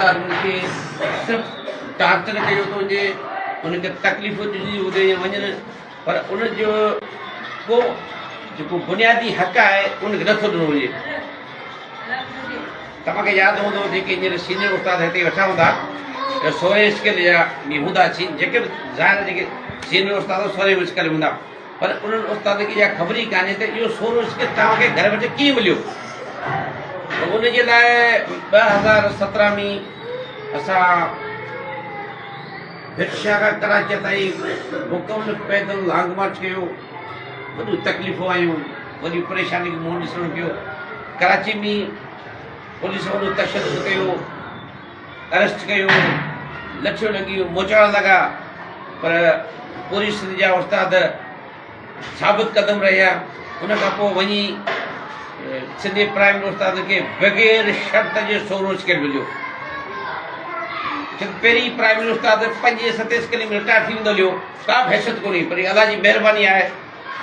استادن کي صرف ٽارچر ڪيو ٿو وڃي، انهن کي تڪليفون ڏنيون ٿيون وڃن پر ان جو ڪو جيڪو بنيادي حق آهي ان کي نٿو ڏنو وڃي. توهان کي ياد هوندو جيڪي هينئر سينئر استاد هتي ويٺا هوندا ته سورهين اسڪيل جا به هوندا جيڪي به ظاهر جيڪي سينئر استاد سورهين اسڪيل هوندا پر انهن استادن کي اها خبر ئي ڪانهي ته اهو سورهون اسڪيل توهان کي گهر ويٺي ڪيئن مليو. ته ان جي لاء 2017 ۾ اسان ڀٽ شاهه کان ڪراچيء تائين مڪمل پيدل لانگ مارچ ڪيو. وڏيون تڪليفون آيون، وڏيون پريشانين کي منهن ڏسڻو پيو. ڪراچي ۾ پوليس وڏو تشدد ڪيو، اريسٽ ڪيو، لٺيون لڳيون، موچڙا لڳا پر پوري سنڌ جا استاد ثابت قدم رهيا. ان کان پوء وڃي سنڌي پرائمري استاد کي بغير شرط جي سورهون اسڪيل مليو. پهرين پرائمري استاد پنجين ستين اسڪيل ۾ رٽائر ٿي ويندو هليو، ڪا به حيثيت ڪونهي پر الله جي مهرباني آهي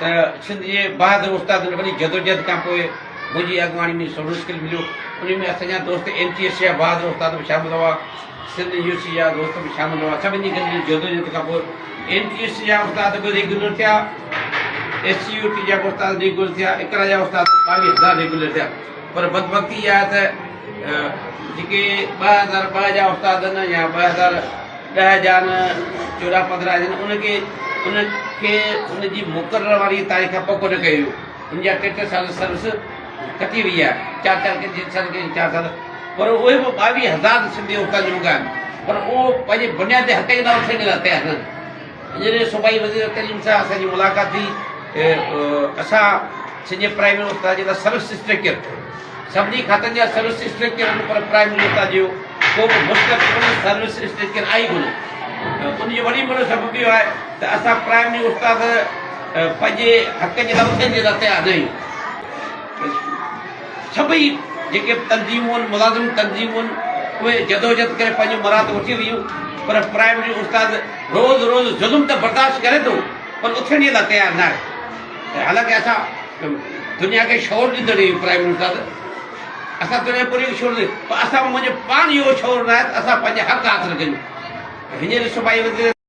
ته سنڌ جي بهادر استادن وڏي جدوجهد کان پوء منهنجي اڳواڻي ۾ سورهون اسڪيل مليو. ان ۾ اسان جا دوست اين ٽي ايس جا بهادر استاد به شامل هئا، سنڌ يو سي جا دوست به شامل هئا. سڀني جي گڏجي جدوجهد کان پوء اين ٽي ايس جا استاد به ريگيولر ٿيا، ايس سي يو ٽي جا به استاد ريگيولر ٿيا، اقرا جا استاد 22,000 ريگيولر ٿيا. پر بدبختي اها آهي ته جيڪي 2002 جا استاد آهن يا 2010 جا آهن، 14 15 جا آهن، ان کي ان جي مقرر واري تاريخ کان پڪو نه ڪيو ويو. ان جا ٽي ٽي سال سروس ڪٽي وئي آهي، چار چار ڪنهن سال ڪنهن چار سال، پر اهي به 22,000 سنڌي استاد جوڳا آهن پر اهو پنهنجي بنيادي حق جي لاء اٿڻ جي لاء تيار نه آهن. هينئر صوبائي وزير تعليم سان اسان جي ملاقات ٿي، اسان سنڌي پرائمري استاد جي لاء سروس اسٽرڪچر سڀني کاتن جا سروس اسٽرڪچر آهن پر پرائمري استاد جو ڪو به مستقل سروس اسٽرڪچر آهي ڪونه. ان جو وڏي ۾ وڏو سبب اهو آهي ته اسان پرائمري استاد پنهنجي حق جي لاء اٿڻ جي لاء تيار نه آهيون. سڀئي جيڪي به تنظيمون آهن، ملازم تنظيمون آهن، اهي جدوجهد ڪري پنهنجون مراد وٺي ويون پر پرائمري استاد روز روز ظلم ته برداشت ڪري ٿو پر اٿڻ جي لاء تيار نه آهي. حالانڪه اسان دنيا کي شعور ڏيندڙ آهيون پرائمري استاد اسان دنيا پوري کي شعور ڏي پر اسان منهنجو پاڻ اهو شعور نه آهي ته اسان پنهنجا حق حاصل ڪيون. هينئر صوبائي وزير.